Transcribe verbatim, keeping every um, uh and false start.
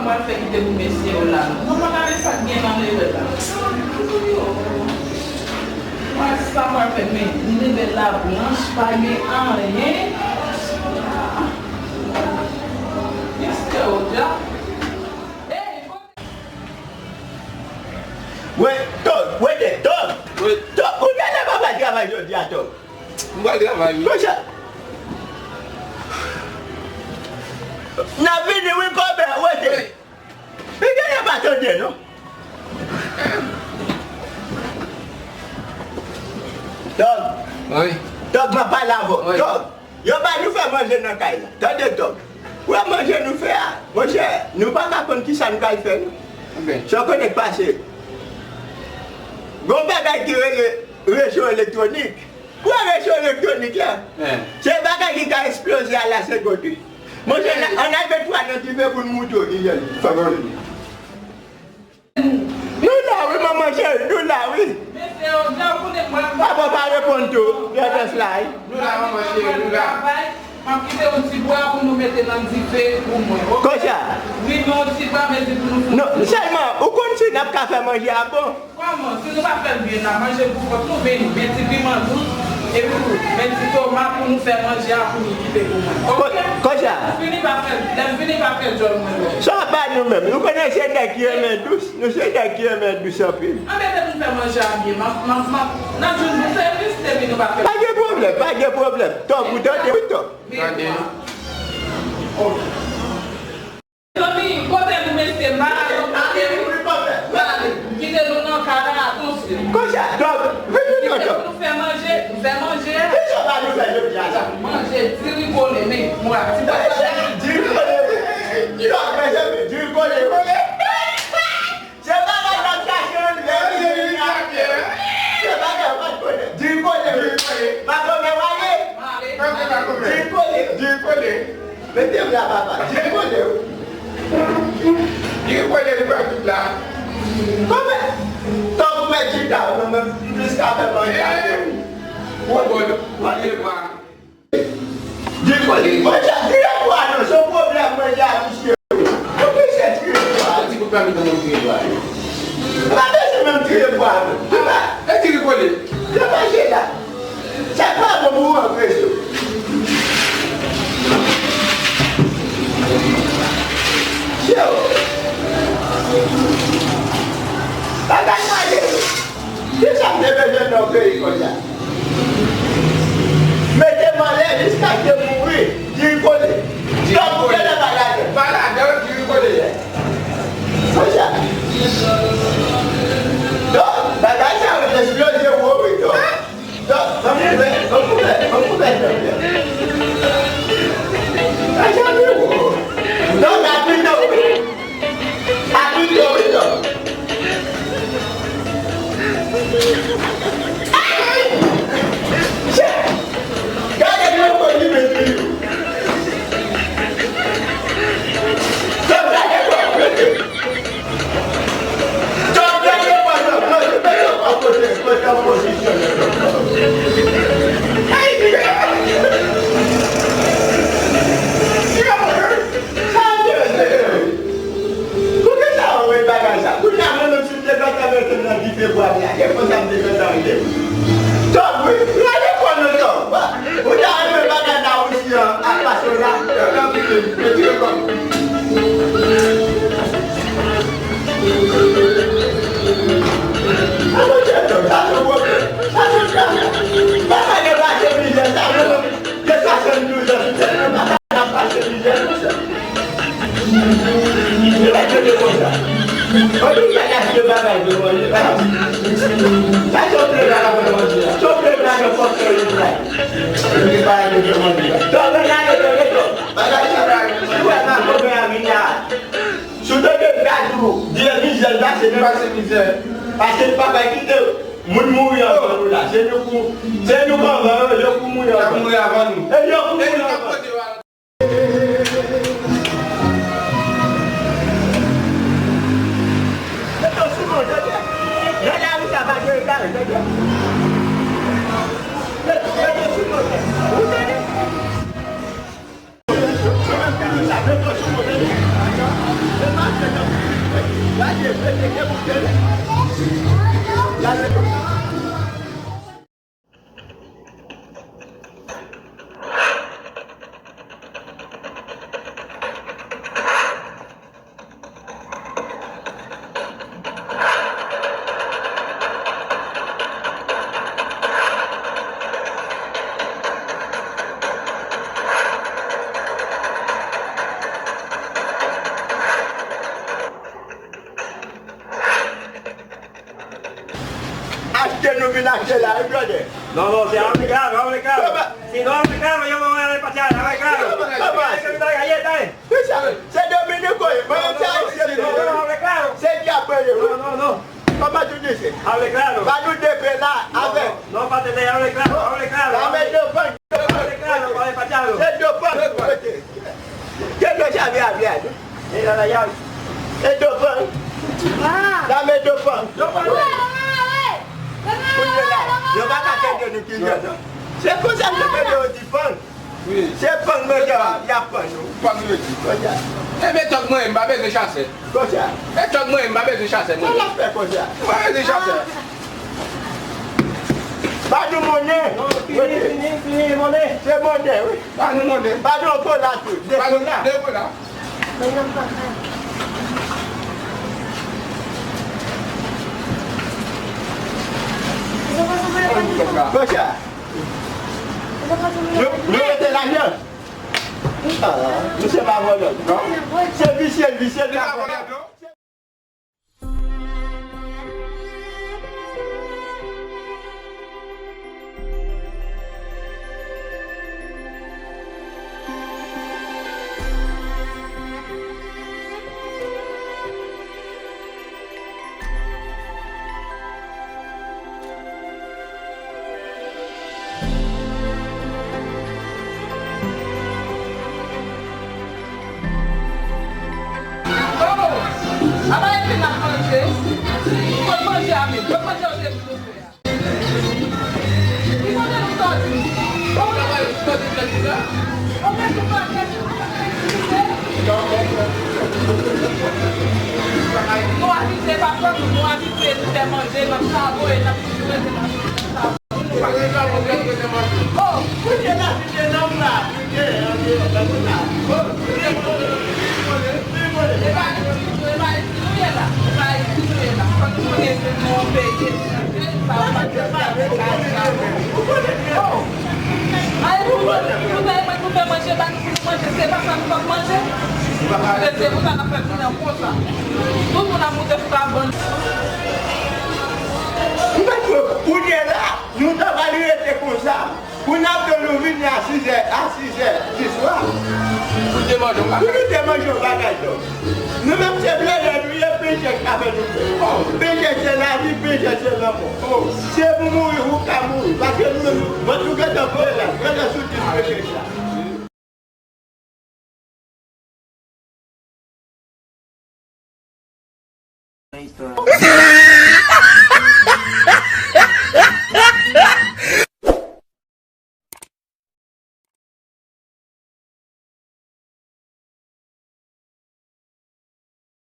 Mwen fè kite pou mesye yo la. Non, mwen gade sa k gen nan leve la. Mwen sa mwen fè, men leve la blanch, pa gen anyen. Mesye yo dja. Ey, Wè, Tòg, wete, Tòg. Wi. Tòg, ou genlè pa pral travay jodi a, Tòg. M pral travay, wi. Konsa. N ap vini, wi, kòmè, wete. Wi. Ou genlè pa tande, non. Tòg. Wi. Tòg, m ap pale avè w. Wi. Tòg. Yo ba nou fè manje nan kay la. Tande, Tòg. Ou wè manje nou fè a, monchè, nou pa ka konn kisa nou pral fè, non. Sa w konnen k pase. Gon bagay ki rele rezo elektwonik. Ou wè rezo elektwonik la? Se bagay ki ka eksploze a la segonn, wi. Monchè, ann al met twa nan dife pou n moutre w kijan l fè manje. Nou la wi, manman cheri, nou la wi. Mesye yo, jan w konnen mwen. Papa pa reponn tou, granmès la wi. Nou la, manman cheri, nou la. M ap kite yon ti bwa pou nou mete nan dife pou mwen, oke? Konsa? Wi, men yon ti bwa, mezi pou nou fè. Non, sèlman, ou konn si n ap ka fè manje a bon? Kòman? Si nou pa fè l byen, n a manje l pou kont nou, men, men ti piman dous, epi tou, men ti tomat pou nou fè manje a pou nou kite pou mwen. Oke? Konsa? Fini pa fè, lè m fini pa fè djòl mwen wè. Sa pa nou menm. Nou konnen se nèg ki renmen dous. Nou se nèg ki renmen dous anpil. Anben depi n fè manje a byen, m ap, m ap, m ap, n ap jwenn bon sèvis depi nou pa fè. Pa gen pwoblèm, pa gen pwoblèm. Tòg, ou tande wi, Tòg. Tande. Zanmi, kote nou mesye, m pa la, nou kote nou. Kite nou nan kay la, atansyon. Konsa, Tòg, vin nou nan Tòg. Kite nou fè manje, nou fè manje a. Kisa w ba nou fè jodi a la? Manje, diri kole, men, mwen, ti papa. Diri kole, wi. Tòg, men, diri kole, wi. Se bagay m ap chache an lè wi, se bagay m ap konnen. Diri kole wi. Makomè w ale. Diri kole. Diri kole. Mete m la papa. Diri kole wi. Diri kole li pran tout la. Kòmè. Tòg mèt chita wi, mwen menm m plis ka fè manje a ke ou. Ou bon, ou ale bwa. Diri kole, mwen se vire bwa non, se yon pwoblèm mwen gen ak misye wi. Yon mesye tire bwa. Yon ti kout pa mitan mwen tire bwa. M pa bezwen menm tire bwa non. Li pa. E diri kole. Li pa jela. Sa pa bon pou ou anprese. Yo. Bagay male. Kisa m te bezwen nan yon peyi konsa? Mete m anlè jiskaske m mouri, diri kole. Diri kole. Dòk ou genlè pa ladan. Pa ladan, diri kole. Konsa. Dòk, bagay sa yo eksploze wo wi, dòk. Dòk, ban m kouvè, ban m kouvè, ban m kouvè, dòk. Bagay sa yo wo. Dòk, la pito wi. Apito wi, dòk. Ay! Chè! Gade mwen, mwen li mete yo. Dòk, gade mwen, mete. Dòk, gade mwen, dòk, mete, mete yo pa kote, mete an pozisyon, dòk. Ay! Sa enterese wi. Poukisa w wè bagay sa? Kounye a mwen menm si m te gentan mete m nan dife bwa m la, gen konsa m te gentan rete. Tòg wi, rale kò nou Tòg. Ou ta renmen bagay la osi an ak fason la. Yo, yo, yo, yo, yo, yo. A monchè Tòg, sa se pwoblèm. Sa se pwoblèm. Papa gen pase mizè sa menm. Gen swasanndouz an, sou tèt mwen pa ka ap pase mizè konsa. Li pa tande konsa. Anpil bagay se bagay de manje. Sa se yon plen bagay de manje. Se yon plen bagay fòk fè yon bagay. Li pa tande de manje. Dòk, gade, gade, gade. Bagay sa, si w wè makomè a vin la. Si w tande m ka di w, di e mizè l pase, men pase mizè. Paske l pa bay kite moun mouri anvan nou la. Se nou pou, se nou k anvan yo, yo pou mouri anvan nou. Yo pou mouri anvan nou. E yo pou mouri anvan nou. Yo sou nou, tande. Nan lari sa pa gen egare, tande. Yo sou nou, tande. Ou tande? Achte nou vin achte la, wi, brother. No, no, se hable claro, hable claro. Kòman? Si no hable claro, yo no voy a despachar, hable claro. Kòman? Kòman? Dale, dale. Se Dominiko ye, mwen se Ayisyen. No, no, no, hable claro. Se dyab mwen ye, wi. No, no, no. Kòman tu di se? Hable claro. Ba nou de pe la, avèk. No, no, no, pa tande, hable claro, hable claro. Dame dos pan. Hable claro, pa despachar. Se dos pan. Dos pan. Ke no se había hablado. Mira la llave. Es dos pan. Ah. Dame dos pan. Dos pan. Kounye la, yo pa ka tande nou ki lè, non. Se konsa nou te mete yo di pan. Wi. Se pan mwen gen, y ap pan nou. Pan mwen di. Konsa. E men tòg mwen, m pa bezwen chasè. Konsa. E tòg mwen, m pa bezwen chasè mwen. Sa l ap fè konsa? M pa bezwen chasè. Ba nou monnen. Non, fini, fini, fini, monnen. Se monnen, wi. Ba nou monnen. Ba nou kola tou. De kola. De kola. Konsa. Nou, nou mete lajan. Ah, misye pa vòlè, non. Se visye, visye. Li pa vòlè, non. Oh! Apa epi n ap manje? Kot manje a menm? Kot manje yo te di nou fè a? Ki kote nou sòti? Kòman nou sòti, prezidan? Ou mèt nou pa kèt, nou pa kèt, nou pa kèt. Nou abitye, pa pran nou, nou abitye, nou fè manje, n ap savoye, n ap toujou rete nan sa. Oh, kounye la, kounye la, kounye la. Oh, ay, pou nou, pou nou, pou nou fè manje, ba nou pou nou manje, se pa sa nou p ap manje. Se, se pou sa n ap fè tounen konsa. Tout moun ap moute sou kabann. Mwen kwè, kounye la, nou ta pral rete konsa. Pou n ap tann ou vini a sizè, a sizè di swa. Pou te manje yon bagay. Pou nou te manje yon bagay, non. Nou menm se plenyen nou ye, plenyen k ap fè nou fè. Plenyen se lavi, plenyen se lanmò. Se pou mouri, ou ka mouri. Paske nou menm, mwen tou gentan plenyen, plenyen sou dis plenyen sa.